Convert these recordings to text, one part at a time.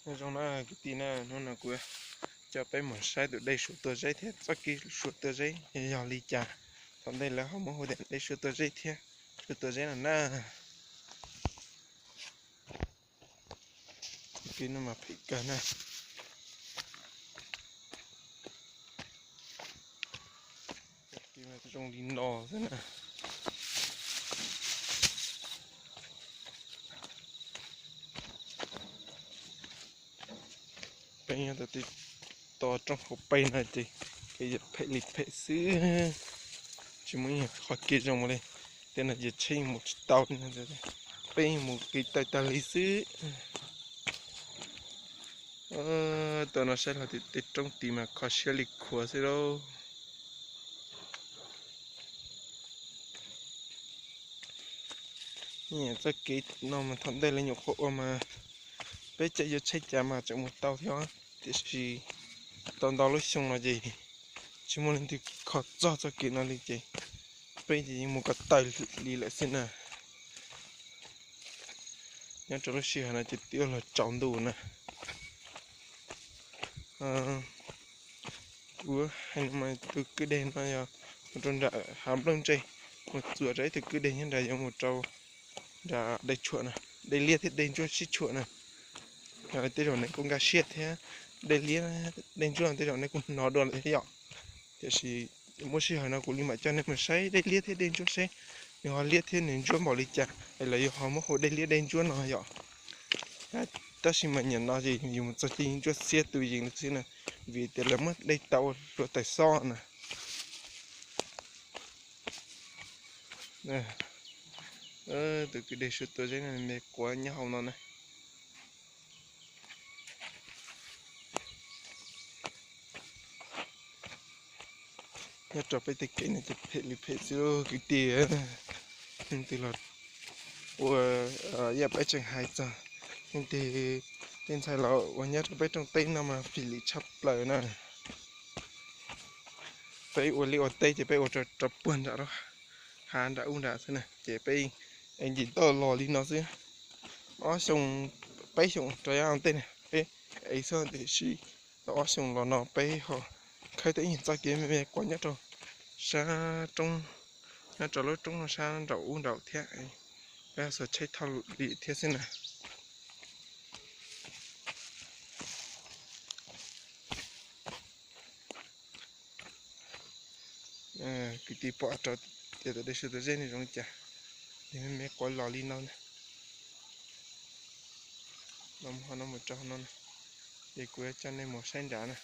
Nyob zoo na kwv tij na, hnub no kuv coj peb mus saib tus dej Suav tua zeb thiab txoj kev Suav tua zeb yog li cas. Thaum ntej lawv ho muab hu tias dej Suav tua zeb thiab Suav tua zeb no na. Kev no mas phem kawg na. Kev mas zoo li no xwb na. Peb nyob tau tej tos rooj hauv pes no ces kev yog phem li phem xwb, tsis muaj ib qhov kev zoo li. Tej no ces tsheb mus tsis tau li no, peb mus kev tawg tag li xwb. Tuaj no saib los tej roob tid mas kho siab li khuav xwb lauj. Txoj kev no mas thaum ntej lawv nyuam qhuav ua mas peb caij yuav tsheb cav mas tseem mus tau thiab, tiam sis tau ntau lub xyoo no ces tsis muaj leej twg kho txog txoj kev no li ces peb ces yeej mus ko taw li lawm xwb na. Nyob rau lub sij hawm no ces twb yuav luag tsaus ntuj na. Kuv hais no mas tus kwj deg no yog mus rau nram hav nplooj ntseg, mus txuas rau ib tug kwj deg nyob nrad yuav mus rau nram dej tshuam na, dej liab thiab dej ntsuab sib tshuam na. Tej zaum nej kuj nkag siab thiab, dej liab dej ntsuab tej zaum nej kuj hnov dua lawm thiab yom. Tiam sis muaj sij hawm no kuv li mam coj nej mus saib dej liab thiab dej ntsuab seb nws ho liab thiab nws ntsuab npaum li cas es lawv yuav ho muab hu dej liab dej ntsuab no yom. Tab sis mas nim no ces yus mus txog ces yeej ntsuab xiab tus yees lawm xwb na, vim tias lawv muab dej tau ua hlua taws xob na. Tus kwj deg Suav tua zeb no me quav nyob hauv no na. Nyob rau peb tej kev no ces phem li phem xwb kwv tij. Leej twg los ua, yam peb tseem hais txog leej twg, tej ntxhais los ua nyob rau peb rooj teb no mas fim lim tshaj plaws na. Peb ua liaj ua teb ces peb ua rau puag nram lub hav nram ub nrad xwb na ces peb ev nce toj los li no xwb. Ob xyoo, peb xyoo rau yav ntej na peb ev xwb tiam sis tau ob xyoo los no peb ho khawb tau ib nyuag txoj kev me me quav nyob rau sab roob, nyob rau lub roob sab nraum ub nraum thiab, peb xuas tsheb thauj li thiab xwb na. Kwv tij pom rau tias tus dej Suav tua zeb no zoo li cas, nws me me quav los li no na. Los mus ho no mus rau no na, ces kuv yuav coj nej mus saib nrad na.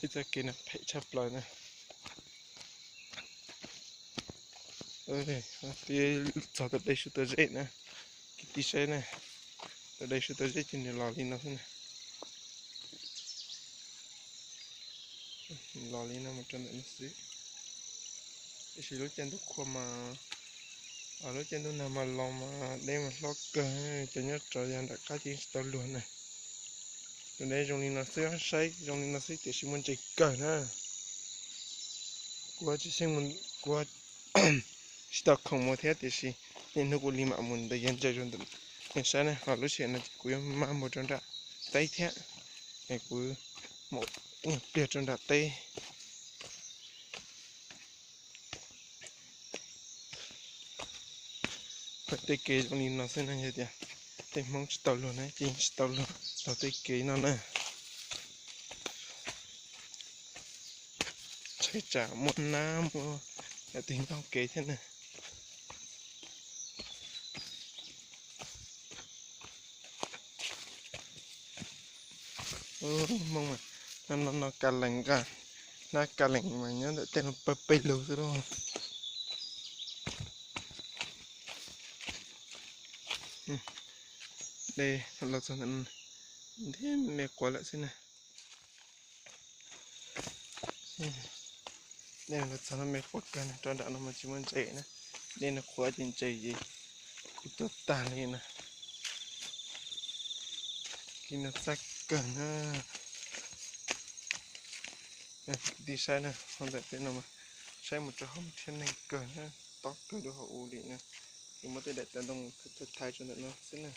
Ib txoj kev no phem tshaj plaws na. Twb txog tus dej Suav tua zeb na, kwv tij saib na, tus dej Suav tua zeb ces nws los li no xwb na. Los li no mus rau ntawm no xwb. Tiam sis lub caij ntuj qhua mas, lub caij ntuj nag mas los mas dej mas hlob kawg, cov nyob rau yav nram qab ces tsis tau luag na. Tus dej zoo li no xwb, saib zoo li no xwb tiam sis muaj ntses kawg na. Kuv tsis xyeej, kuv tsis tau khoom mus thiab tiam sis niaj hnub kuv li mam mus ntawm yav ntses rau ntawm nej saib na. Ho lub sij hawm no ces kuv yuav maj mus rau nram teb thiab, es kuv mus ib nyuag pliag rau nram teb. Tej kev zoo li no xwb no yog tias tej Hmoob tsis tau luag na ces yeej tsis tau luag txog tej kev no na. Ntshai tsam muaj nab muaj yam twg nyob hauv kev thiab na. Hmoob mas no no ka lees nqa, nab ka lees mas nyob ntawm tej no pawg pes lug xwb lauj. Dej los txog ntawm no ntiag me quav lawm xwb na. Dej los txog no me quav kawg na, rau nram no mas tsis muaj ntses na. Dej no qhuav ces ntses ces kuj tuag tag li na. Kev no txaj kawg na. Kwv tij saib na, hauv ntawm tej no mas saib mus rau hauv thiab neeg kawg na, tob kawg rau hauv ub li na. Ces muab tej daim tawv ntoo thaiv rau ntawm no xwb na.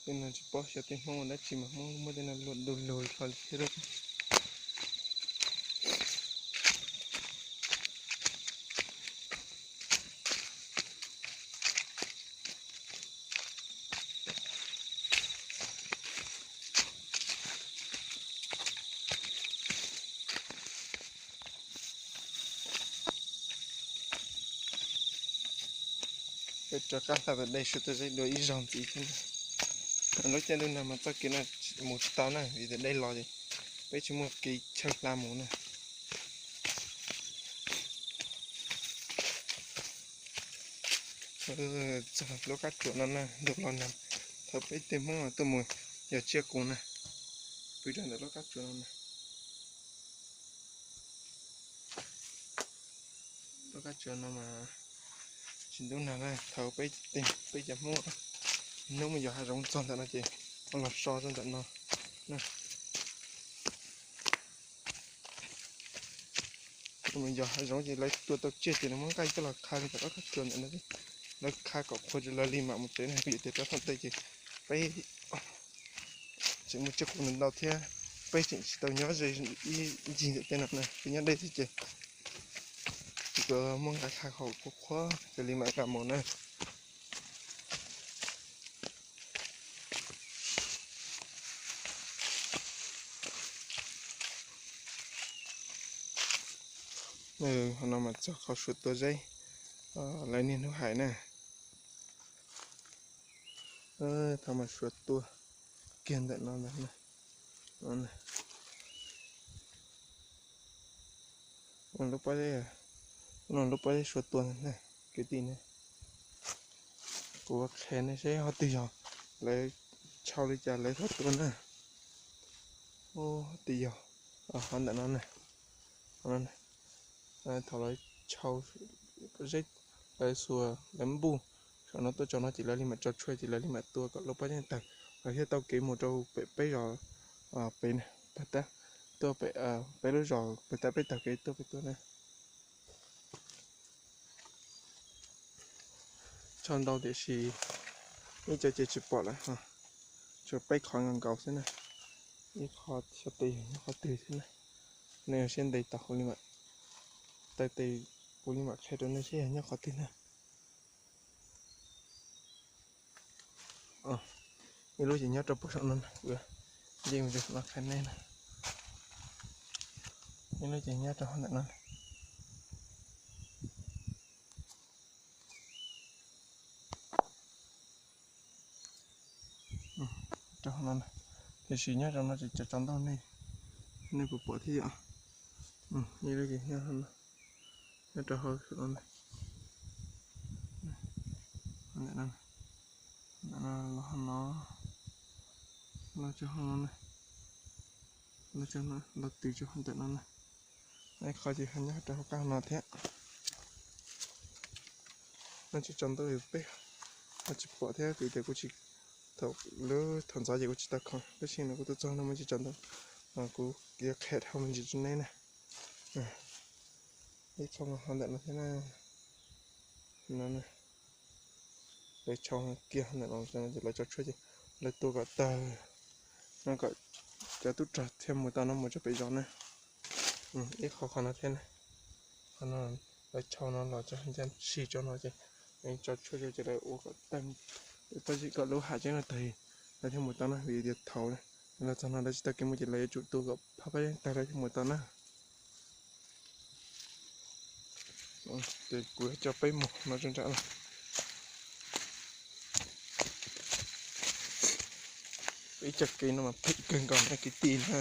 Tej no tsis paub xyov tej Hmoob ua dab tsi mas Hmoob muab tej no luam du lug hlo li thiab lauj. Peb rov qab hla tus dej suav tus zeb dua ib zaug ntxiv thiab na. Lub caij ntuj nag mas txoj kev no mus tsis tau na, vim tias dej los ces peb tsis muaj kev chaw hla mus na. Txog lub qab tsuas no na, ntuj los nag, thaum peb tej Hmoob tuaj mus yog tsiaj qus na, pw rau ntawm lub qab tsuas no na. Lub qab tsuas no mas tsis ntub nag na, thaum peb, peb cov Hmoob hnub mus yos hav zoov txog ntawm no ces los so rau ntawm no. Mus yos hav zoov ces lawv tua tau tsiaj ces lawv muab nqaij coj los qha li ntawm lub qab tsuas ntawm no, lawv qha kom qhuav ces lawv li mam mus tsev na. Kuv yog tias rau thaum ntej ces peb tseem muaj tsiaj qus ntau thiab, peb tseem tsis tau nyob ze ib ncig ntawm tej no na, peb nyob deb thiab ces tsis tau muaj nqaij qha kom qhuav qhuav ces li mam li mus na. Qhov no mas txog qhov suav tua zeb, lawv niaj hnub hais na. Thaum mas suav tua kiag ntawm no ntag. Lub pob zeb, lub pob zeb suav tua ntag kwv tij ne. Kuv qhia nej seb qhov twg yog lawv tshau li cas lawv thiaj tua na. Qhov twg yog, qhov ntawm no na. Thaum lawv tshau zeb, lawv xuas lawv npuj saum no tuaj tso no ces lawv li mam tso tshuaj ces lawv li mam tua kom lub pob zeb tawg, lawv thiaj tau kev mus rau pem peb zos, pem, pem, tuaj pem, peb lub zos pem tab peb taug kev tuaj pem tuaj na. Tshau ntau tiam sis ib co ces tsis pom lawm, tshuav peb qhov nkaus nkaus xwb na. Ib qho xyov tes yog nyob qhov twg thiab na. Nej ua siab ntev tos kuv li mam, taw tes kuv li mam qhia rau nej seb yog nyob qhov twg na. Ib lub ces nyob rau puag saum no na, nce mus rau saum no qhia nej na. Ib lub ces nyob rau hauv ntawm no. Tiam sis nyob rau no tseem tsaus ntuj, nej puas pom thiab yom? Ib lub ces nyob rau hauv no, ntawm no, los hauv no, los tso hauv no, los tso no, los tws tso hauv ntawm no na. Ib qho ces nyob rau hauv qab no thiab. No tsis tsaus ntuj peb ho tsis pom thiab vim tias kuv tsis, thaum lub thaum ntxov ces kuv tsis tau khoom, tab sis no kuv tuaj txog no mas tsis tsaus ntuj, kuv yuav qhia dhau me ntsis rau nej na. Ib qho hauv ntawm no thiab na. No, lawv tshau kiag ntawm no ces lawv tso tshuaj ces lawv tua kom tawg no kom cov tub rog thiaj mus tau no mus rau pem zos na. Ib qho qhov no thiab na, qhov no lawv tshau no los tso ncaj si tso no ces tso tshuaj ces lawv ua kom tawg, tau kom lub hav tseeb no tawg, lawv thiaj mus tau na, vim tias thaum lawv txog no lawv tsis tau kev mus ces lawv yuav tsum tua kom phab pab yeeb tawg lawv thiaj mus tau na. Ces kuv yuav coj peb mus no tso nram no. Ib co kev no mas phem kawg nkaus na kwv tij na.